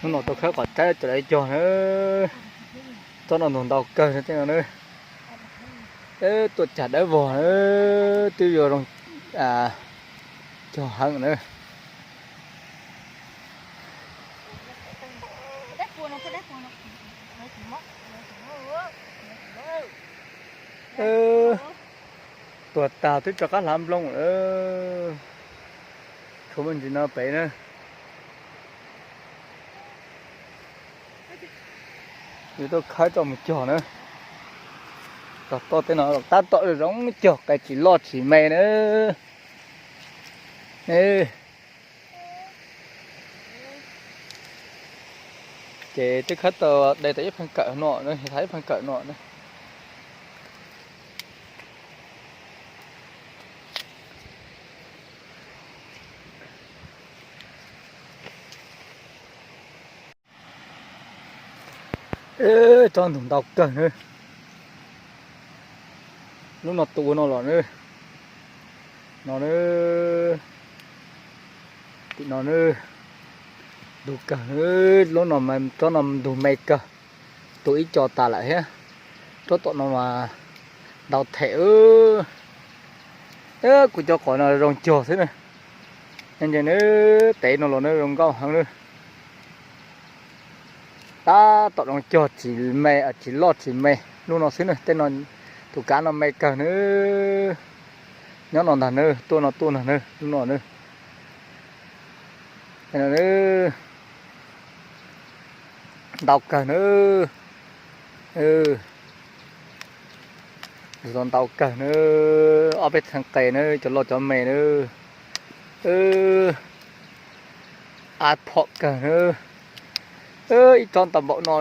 Hnub no tuaj khawb qos tsawb cov lawv cog na. Tsob no ntug ntau kawg tej no na. Tuaj cag dawb vog na, twb yuav zoo cog heev na. Tuag tag twb rov qab hlav nplooj lawm. Tshuav me ntsis no pem na. Yuav tuaj khawb coj mus cog na. Tog toj tej no tab tom zoo cog qe tsis loj tsis me na. Ces twb khawb tau de tau ib pheej kawm no, tau ib pheej kawm no na. Tsob ntug ntau kawg na. Lub no tu ua no los na. No na. Tim no na. Ntug kawg na. Lub no mas tsob no ntug me kawg. Tu ib co tas lawm thiab. Tsob tom no mas ntau them. Kuv cov qos no zoo cog xwb na. Nyob ntse na, tev no los na zoo nkauj heev na. Tab tom zoo cog tsis me, tsis loj tsis me. Lub no xwb na, tej no tus kav no me kawg na. Nyob no ntag na, tuaj no tuaj ntag na, lub no na. Ntau kawg na. Ntau kawg na. Ob peb txheeb qe na, cov loj cov me na. Ab phom kawg na. Ib tsob tau npaum no,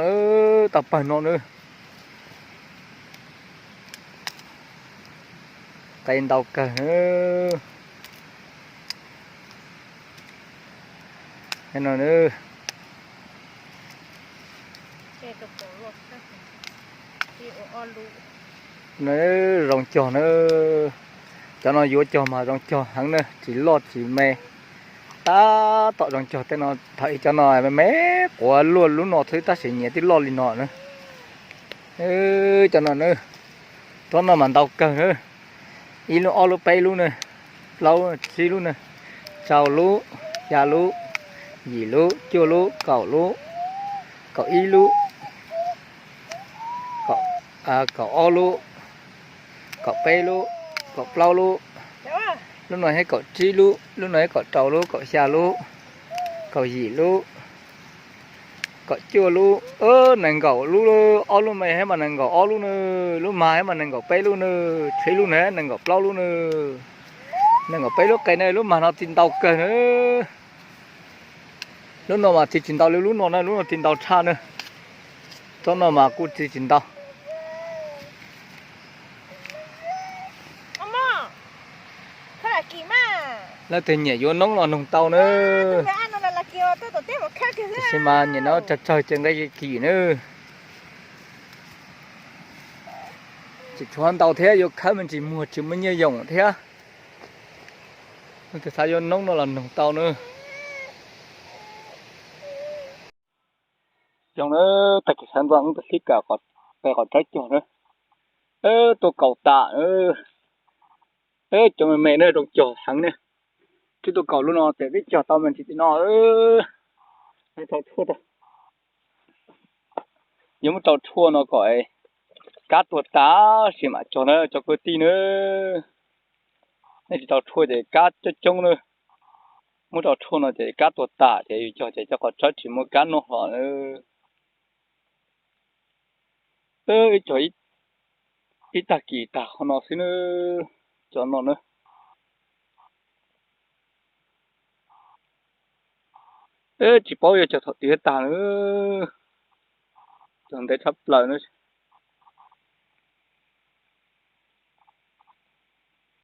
tau pawg no na. Qe ntau kawg na. No na. Zoo cog na. Cov no yuav cog mas zoo cog heev na, tsis loj tsis me. Tab tom zoo cog tej no, thaum ub cov no me me quav luaj lub no xwb tab sis nyias twb loj li no na. Cov no na, tsob no mas ntau kawg na. Ib lub ob lub peb lub na, plaub lub tsib lub na, rau lub, xya lub, yim lub, cuaj lub, kaum lub, kaum ib lub, kaum ob lub, kaum peb lub, kaum plaub lub, lub no thiab kaum tsib lub, lub no thiab kaum rau lub, kaum xya lub, kaum yim lub, kaum cuaj lub, nees nkaum lub, ob lub me thiab mas nees nkaum ob lub na, lub mag thiab mas nees nkaum peb lub na, tsib lub na nees nkaum plaub lub na, nees nkaum peb lub qe na, lub mag no txiv ntau kawg na. Lub no mas txiv tsis ntau li lub no na, lub no txiv ntau tshaj na. Tsob no mas kuj txiv tsis ntau. Leej twg nyiam yuav noob los noog tau na. Tiam sis mas nyiam no tsawg tsawg ces nqa kim na. Tsis tshuav ntau thiab yuav khawb me ntsis muag tsis muaj nyiaj yoom thiab. Leej twg xav yuav noob no los noog tau na. Coob na, tag kis sawv ntxov wb tus xib kam qe qos tsawb cog na. Tuaj kaum tas, cov me me na zoo cog heev ne. Twb tuaj kaum lub no ces twb cog tau me ntsis tim no. Rau tshuaj, yuav muab rau tshuaj no kom kab tuag tas sim mam cog na cov kwv tij na. Nej tsis rau tshuaj ces kab coob coob na. Muab rau tshuaj no ces kab tuag tas ces yus cog ces cov qos tsawb tsis muaj kab noj hlo na. Ib co, ib tag kis tag qhov no xwb na, cov no na. Tsis paub yog cog thaum twg tag na. Cog ntev tshaj plaws na.